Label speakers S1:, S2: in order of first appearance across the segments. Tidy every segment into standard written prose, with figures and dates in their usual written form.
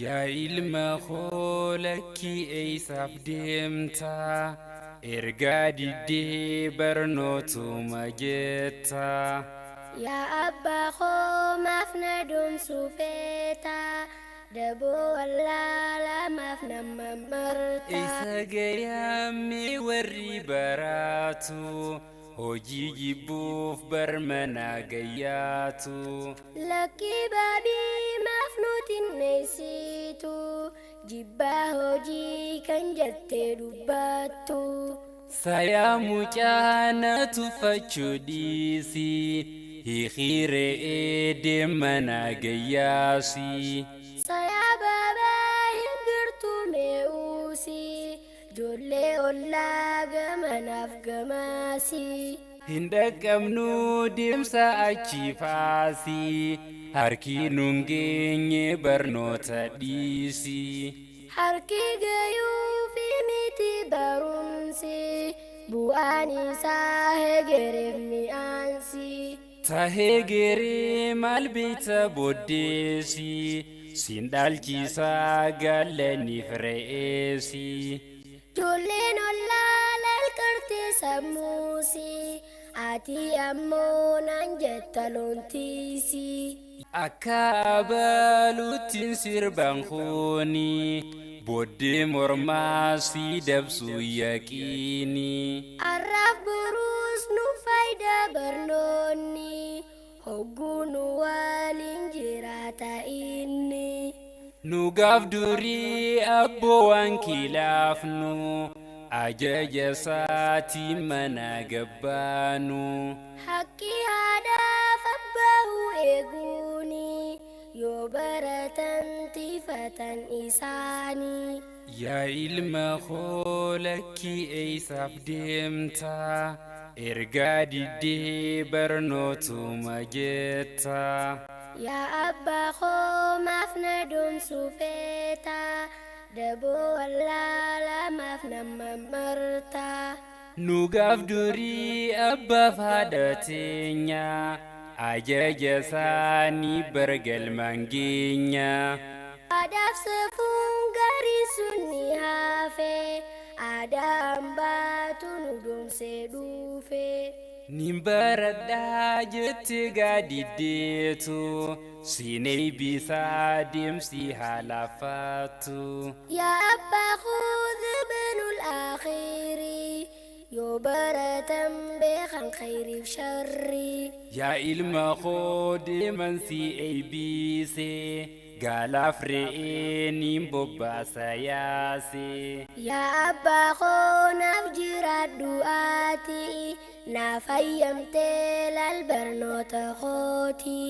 S1: Yaa ilma koo lakkii eessaaf deemta? Ergaa diddee barnootuma jetta.
S2: Yaa abbaa koo maaf na doomsuu feeta? Daboo wallaalaa maaf nama marta?
S1: Eessa gayaamee warri baraatu? Hojii jibbuuf barmana gayyaatu.
S2: Lakkii baabii maaf nuti neessitu? Jibbaa hojii kan jettee dubbattu.
S1: Sayaa mucaa na tuffachuu dhiisi. Hiikii re'ee deemana gayyaasi.
S2: Sayaa baabaa hin girtu mee'uusi. Ijoollee ollaa gamanaaf gamaasi.
S1: Hin dhaqqabnu deemsa achi faasi. Harki nun geenye barnoota dhiisi.
S2: Harki gayuufi miti barumsi. Bu'aan isaa hegereef mi'aansi.
S1: Tahee geree maal beekta booddeesi. Siin dhaalchisaa gaalaniif re'eesi.
S2: Ijoolleen ollaa lalqarte sammuusi. Ati ammoo naan jetta loontiisi.
S1: Akka abaluttiin sirban kuni booddee mormaa si dabsu yaqiini.
S2: Arraaf boruus nu faayidaa barnoonni. Hogguu nu waliin jiraata inni.
S1: Nu gaaf durii abboo waan kilaafnu ajaja isaatiin mana gabbaanu.
S2: Haqqi haadhaaf abbaa eeguuni yoo baratan tifatan isaanii.
S1: Yaa ilma koo lakkii eessaaf deemta? Ergaa diddee barnootuma jetta.
S2: Yaa abbaa koo maaf na doomsuu feeta? Daboo wallaalaa maaf nama marta?
S1: Nu gaaf durii abbaaf haadha teenya ajaja isaanii bargalmaan geenya.
S2: Aadaaf safuun gaarii sun ni hafe. Aadaan baatu nu doomsee dhufe.
S1: Nin baradhaa jette gaadiddeetu siin eebbisaa deemsi haalafaatu.
S2: Yaa abbaa koo zabanul akhirii yoo baratan beekan khayriif sharrii.
S1: Yaa ilma koo deeman si eebbise gaalaaf re'ee nin bobbaasa yaase.
S2: Yaa abbaa koo naaf jiraadhu ati. Naaf hayyamtee laal barnoota kooti.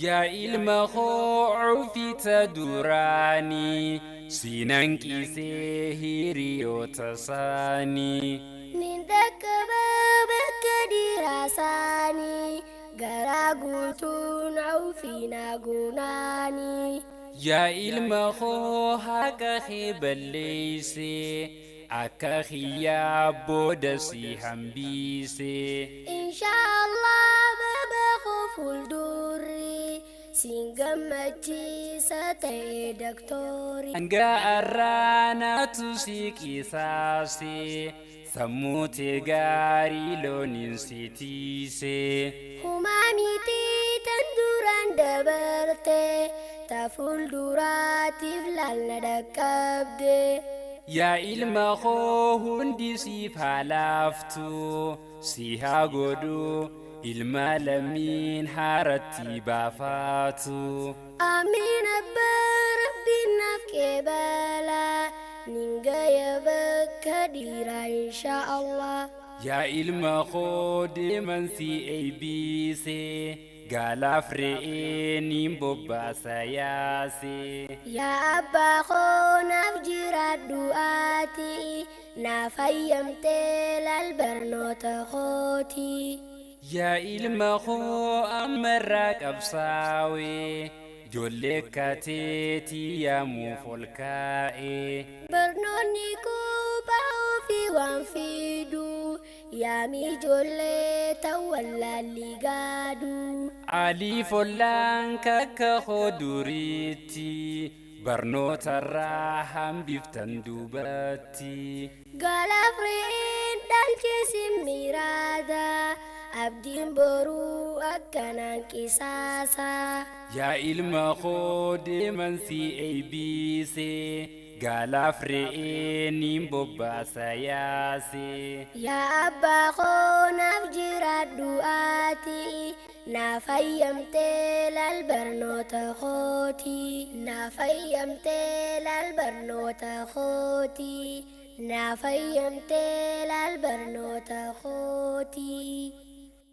S1: Yaa ilma koo cufita duraanii siin hanqisee hiriyoota isaanii.
S2: Nin dhaqqaba bakka dhiiraasaanii garaa guutuun awfiinaa guunaanii.
S1: Yaa ilma koo haqa kee balleeyse akka kiyyaa booda si hambise.
S2: Inshaallah baba koo fuuldurri siin gammachiisa ta'e daktoori.
S1: Hanga arraanaatu si qisaase sammuu tee gaarii looniin si tiise.
S2: Humaa miti tan duraan dabarte ta fuulduraatiif laalna dhaqqabde.
S1: Yaa ilma koo hundi siif haa laaftu si haa godhu ilma lammiin haaratti baafaatu.
S2: Amiin abbaa rabbiin naaf qeebala nin gaya bakka dhiiraa inshaa Allah.
S1: Yaa ilma koo deeman si eebbise gaalaaf re'ee nin bobbaasa yaase.
S2: Yaa abbaa koo naaf jiraadhu ati. Naaf hayyamtee laal barnoota kooti.
S1: Yaa ilma koo ammarraa qabsaawee ijoollee kateetii yaamuuf ol kaa'e.
S2: Barnoonni koo ba'uu fi waan fidu yaami ijoollee ta'u wallaalli gaadu.
S1: Alii follaan kakka koo duriitti Barnootarraa hambiftan duubatti.
S2: Gaalaaf re'een dhalchisi miraada. Abdiin boruu akkanaan qisaasa.
S1: Yaa ilma koo deeman si eeybise, gaalaaf re'ee niin bobbaasa yaase.
S2: Yaa abbaa koo naaf jiraadhu ati. Naaf hayyamtee laal barnoota kooti. Naaf hayyamtee laal barnoota kooti. Naaf hayyamtee laal barnoota kooti.